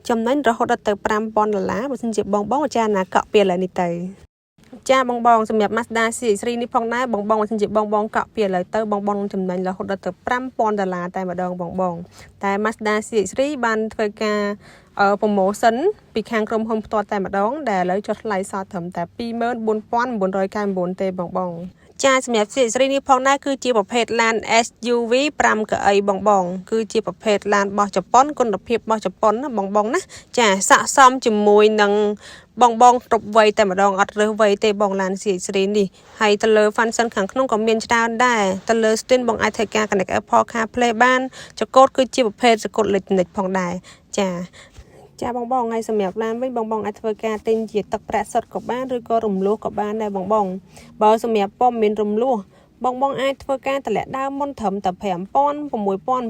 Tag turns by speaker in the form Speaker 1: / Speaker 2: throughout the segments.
Speaker 1: ចំណេញរហូតដល់ទៅ5000ដុល្លារបើសិនជាបងបងពិចារណាកក់ពីឥឡូវនេះទៅចាបងបងសម្រាប់ Mazda CX-3 នេះផងដែរបងបងបើសិនជាបងបងកក់ពីឥឡូវទៅបងបងនឹងចំណេញរហូតដល់ទៅ5000ដុល្លារតែម្ដងបងបងតែ Mazda CX-3 បានធ្វើការអឺ promotion ពីខាងក្រុមហ៊ុនផ្ទាល់តែម្ដងដែលឥឡូវចុះថ្លៃសល់ត្រឹមតែ24,999ទេបងបងចាសម្រាប់ CX-3 នេះផងដែរគឺជាប្រភេទឡាន SUV 5កៅអីបងបងគឺជាប្រភេទឡានរបស់ជប៉ុនគុណភាពរបស់ជប៉ុនណាបងបងណាចាស័ក្តិសមជាមួយនឹងបងបងគ្រប់វ័យតែម្ដងអត់រើសវ័យទេបងឡាន CX-3 នេះហើយទៅលើ function ខាងក្នុងក៏មានច្រើនដែរទៅលើ screen បងអាចធ្វើការ connect Apple CarPlay បានចង្កូតគឺជាប្រភេទចង្កូតលេខនិចផងដែរចាចាបងបងហើយសម្រាប់ឡានវិញបងបងអាចធ្វើការទិញជាទឹកប្រាក់សុទ្ធក៏បានឬក៏រំលោះក៏បានដែរបងបងបើសម្រាប់ព័ត៌មានរំលោះបងបងអាចធ្វើការតម្លាក់ដើមមុនត្រឹមតែ5000 6000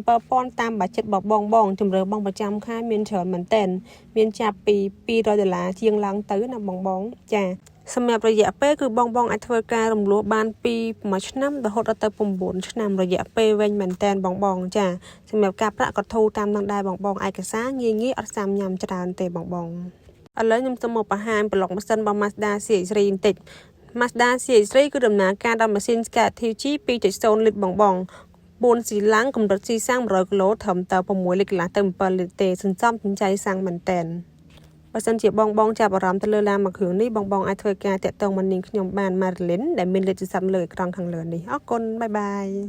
Speaker 1: 7000តាមបាច់ចិត្តរបស់បងបងជំរឿបងប្រចាំខែមានច្រើនមែនតែនមានចាប់ពី200ដុល្លារជាងឡើងទៅណាបងបងចាសម្រាប់រយៈពេលគឺបងបងអាចធ្វើការរំលោះបានពី1ឆ្នាំរហូតដល់ទៅ9ឆ្នាំរយៈពេលវែងមែនតែនបងបងចាសម្រាប់ការប្រាក់ក៏ធូរតាមនឹងដែរបងបងឯកសារងាយងាយអត់សាំញ៉ាំច្រើនទេបងបងឥឡូវខ្ញុំសូមមកបង្ហាញប្លុកម៉ាស៊ីនរបស់ Mazda CX-3 បន្តិច Mazda CX-3 គឺដំណើរការដោយម៉ាស៊ីន SkyActiv-G 2.0លីត្របងបង4ស៊ីឡាំងកម្រិតស៊ីសាំង100គីឡូត្រឹមតែ6លីត្រកន្លះទៅ7លីត្រទេសន្សំសំចៃសាំងមែនតែនបើសិនជាបងបងចាប់អារម្មណ៍ទៅលើឡានមួយគ្រឿងនេះបងបងអាចធ្វើការតាក់ទងមកនាងខ្ញុំបាន Marilyn ដែលមានលេខទូរស័ព្ទលើអេក្រង់ខាងលើនេះអរគុណ bye bye.